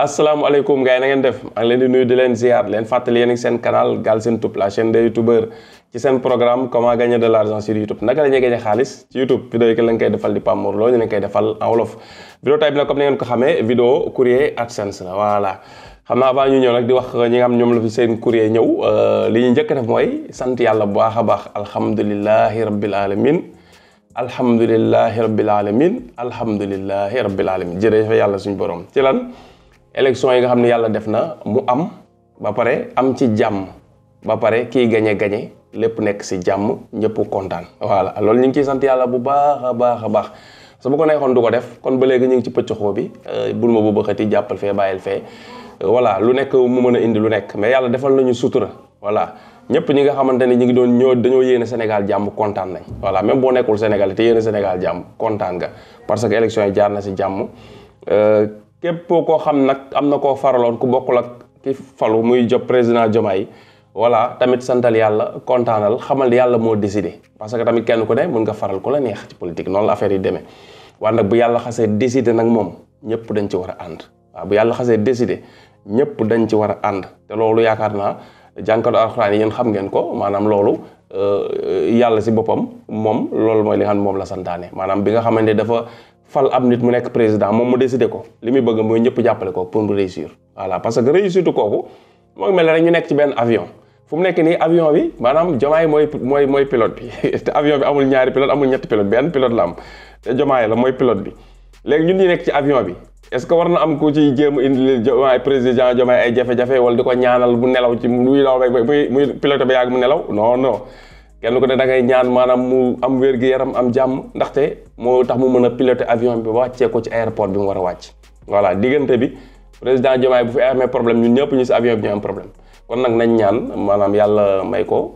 asalaamaaleykum gars yi na ngeen def maa ngi leen di nuyu di leen ziar leen fàttali yéen seen canal Galsen Tube la chaîne des youtubeurs ci seen programme comment gagner de l'argent sur YouTube naka la ñuy gagner xaalis ci YouTube vidéo yi ki lañ koy defal di Pape Mor Lo ñu leen koy defal en wolof vidéo tay bi nag comme ni ngeen ko xamee vidéo courrier AdSense la voilà xam naa avant ñu ñëw nag di wax ñi nga xam ñoom la fi seen courrier ñëw li ñu njëkk def mooy sant yàlla bu baax a baax alhamdulillahi rabbil alamin alhamdulillahi rabbil alamin alhamdulillahi rabbil alamin jërëjëf yàlla suñu borom ci lan élection yi nga xam ne yàlla def na mu am ba pare am ci jàmm ba pare kii gañe lépp nekk si jàmm ñëpp kontaan voilà loolu ñu ngi ciy sant yàlla bu baax a baax su bu ko neexoon du ko def kon ba léegi ñu ngi ci pëccoxoo bi bul ma bu bëxati jàppal fee bàyyil fee voilà lu nekk mu mën a indi lu nekk mais yàlla defal nañu sutura voilà ñëpp ñi nga xamante ne ñi ngi doon dañoo yéene Sénégal jàmm kontaan nañ voilà même boo nekkul Sénégal te yéene Sénégal jàmm kontaan nga parce que élection yi jaar na si jàmm képp koo xam nag am na koo faraloon ku bokkul ak ki falu muy job président Diomaye voilà tamit santal yàlla kontaanal xamal yàlla moo décidé parce que tamit kenn ku ne mun nga faral ku la neex ci politique noonu la affaire yi demee waaye nag bu yàlla xasee décidé nag moom ñëpp dañ ci war a ànd waaw bu yàlla xasee décidé ñëpp dañ ci war a ànd te loolu yaakaar naa jànkatu alxuraan yi yéen xam ngeen ko maanaam loolu yàlla si boppam moom loolu mooy li nga xam ne moom la santaane maanaam bi nga xamante dafa fal am nit mu nekk président moom mu décidé ko li muy bëgg mooy ñëpp jàppale ko pour mu réussir voilà parce que réussir kooku moo mel ne rek ñu nekk ci benn avion fu mu nekk nii avion bi maanaam Diomaye mooy pilote bi te avion bi amul ñaari pilote amul ñetti pilote benn pilote la am te Diomaye la mooy pilote bi léegi ñun ñi nekk ci avion bi est-ce que war na am ku ci jéem a indi Diomaye président Diomaye ay jafe-jafe wala di ko ñaanal bu nelaw ci muy law muy pilote ba yàgg mu nelaw non kenn ko ne da ngay ñaan maanaam mu am wér-gu-yaram am jàmm ndaxte moo tax mu mën a piloter avion bi ba wàccee ko ci aéroport bi mu war a wàcc voilà diggante bi président Diomaye bu fi amee problème ñun ñëpp ñu si avion bi ñu am problème kon nag nañ ñaan maanaam yàlla may ko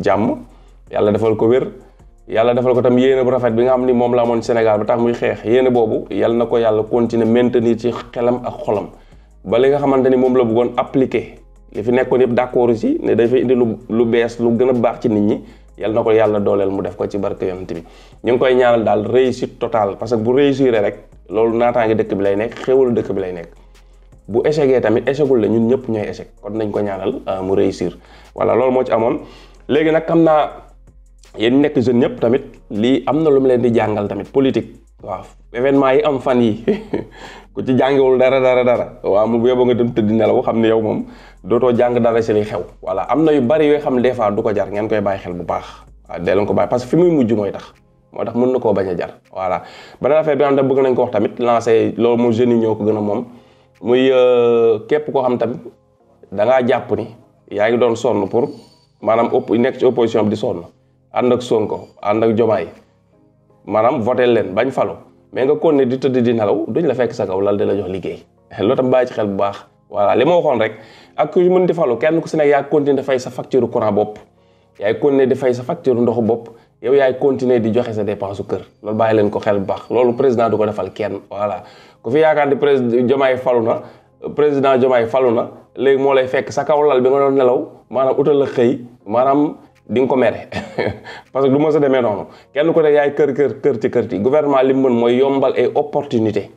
jàmm yàlla defal ko wér yàlla defal ko tam yéene bu rafet bi nga xam ni moom la amoon Sénégal ba tax muy xeex yéene boobu yàlla na ko yàlla continuer maintenir ci xelam ak xolam ba li nga xamante ni moom la bëggoon appliquer li fi nekkoon yëpp d'accord ci ne dafay indi lu bees lu gën a baax ci nit ñi yal na ko yàlla dooleel mu def ko ci barke yonent bi ñu ngi koy ñaanal daal réussite totale parce que bu réussir rek loolu naataange dëkk bi lay nekk xéwalu dëkk bi lay nekk bu échecgee tamit échecul la ñun ñëpp ñooy échec kon nañ ko ñaanal mu réussir voilà loolu moo ci amoon léegi nag xam naa yéen nekk jeune ñëpp tamit lii am na lu mu leen di jàngal tamit politique waaw événement yi am fan yi ku ci jàngewul dara waaw mu yóbbu nga dem tëdd nelaw xam ne yow moom dootoo jàng dara si li xew voilà am na yu bari yoo xam ne des fois du ko jar ngeen koy bàyyi xel bu baax waaw dee leen ko bàyyi parce que fi muy mujj moo tax mën na koo bañ a jar voilà beneen affaire bi nga xam ne bëgg nañ ko wax tamit lancé loolu moom jeunes yi ñoo ko gën a moom muy képp koo xam tamit da ngaa jàpp ni yaa ngi doon sonn pour maanaam nekk ci opposition bi di sonn ànd ak Sonko ànd ak Diomaye maanaam voté leen bañ falo mais nga kon ne di tëdd di nelaw duñ la fekk sa kaw lal di la jox liggéey loolu tam bàyyi ci xel bu baax voilà li ma waxoon rek ak ku mën di falu kenn ku si nekk yaa continuer di fay sa facture courant bopp yaay continuer di fay sa facture ndoxu bopp yow yaay continuer di joxe sa dépense su kër loolu bàyyi leen ko xel bu baax loolu président du ko defal kenn voilà ku fi yaakaar ni président Diomaye falu na léegi moo lay fekk sa kaw lal bi nga doon nelaw maanaam utal la xëy maanaam di nga ko mere parce que du ma sa demee noonu kenn ko ne yaay kër ci gouvernement li mu mën mooy yombal ay opportunité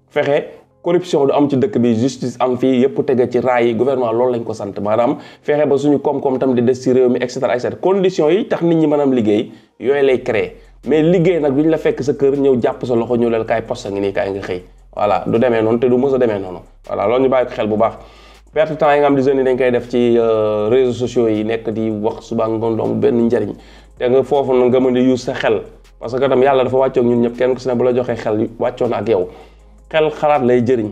fexe corruption du am ci dëkk bi justice am fii yëpp tege ci raay yi gouvernement loolu lañ ko sant maanaam fexe ba suñu koom-koom tam di des ci réew mi et cetera conditions yi tax nit ñi mën am liggéey yooyu lay créer mais liggéey nag duñ la fekk sa kër ñëw jàpp sa loxo ñëw leen kaay poste ngi nii kaay nga xëy voilà du demee noonu te du mës a demee noonu voilà loolu ñu bàyyi ko xel bu baax perte temps yi nga xam di jeunes yi dañ koy def ci réseaux sociaux yi nekk di wax suba ngoon doom benn njariñ te nga foofu na nga mën di use sa xel parce que tam yàlla dafa wàccoog ñun ñëpp kenn ku si ne bu la joxee xel wàccoon ak yow xel xalaat lay jëriñ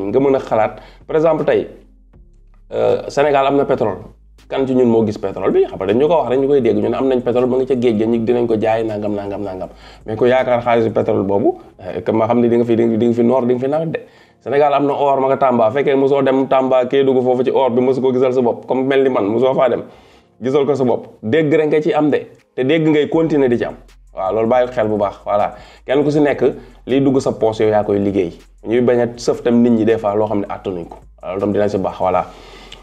nga mën a xalaat par exemple tey Sénégal am na pétrole kan ci ñun moo gis pétrole bi xam nga dañ ñu ko wax rek ñu koy dégg ñu ne am nañ pétrole ba nga ca géej ga ñi dinañ ko jaay nangam mais ko yaakaar xaalisu pétrole boobu ma xam ne di nga fi noor di nga fi nawet de Sénégal am na or ma nga Tamba fekkee mosoo dem Tamba Kédougou foofu ci or bi mosu ko gisal sa bopp comme mel ni man mosoo faa dem gisal ko sa bopp dégg rek nga ci am de te dégg ngay continuer di ci am waaw loolu bàyyi xel bu baax voilà kenn ku si nekk liy dugg sa poche yow yaa koy liggéey ñuy bañ a sëf tam nit ñi des fois loo xam ne attanuñ ko loolu tam dina si baax voilà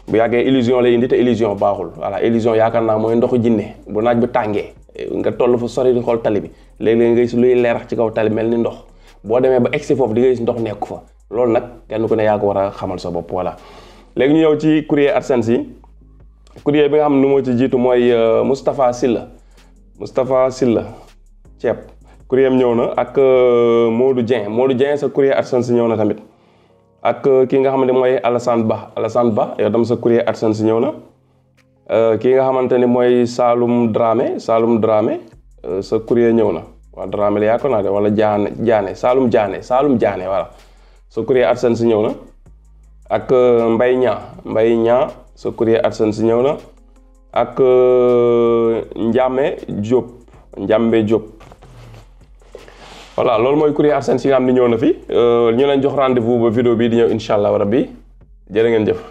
bu yàggee illusion lay indi te illusion baaxul voilà illusion yaakaar naa mooy ndoxu jinne bu naaj bi tàngee nga toll fa sori di xool tali bi léeg-léeg nga gis luy leerax ci kaw tali mel ni ndox boo demee ba egsi foofu di nga gis ndox nekku fa loolu nag kenn ku ne yaa ko war a xamal sa bopp voilà. léegi ñu ñëw ci courrier AdSense yi courrier bi nga xam ne moo ci jiitu mooy Moustapha Sylla ceeb courrier am ñëw na ak Modou Dieng sa courrier AdSense ñëw na tamit ak ki nga xamante mooy Alassane Ba yow tam sa courrier AdSense ñëw na ki nga xamante ni mooy Saloum Dramé sa courrier ñëw na waaw Dramé la yaa ko naa de wala Saloum Diané voilà sa courrier AdSense ñëw na ak Mbaye Niang sa courrier AdSense ñëw na ak Ndiamé Diop voilà loolu mooy courrier AdSense yi nga xam ne ñëw na fi ñu leen jox rendez-vous ba vidéo bii di ñëw incha allah rabbi jërë ngeen jëf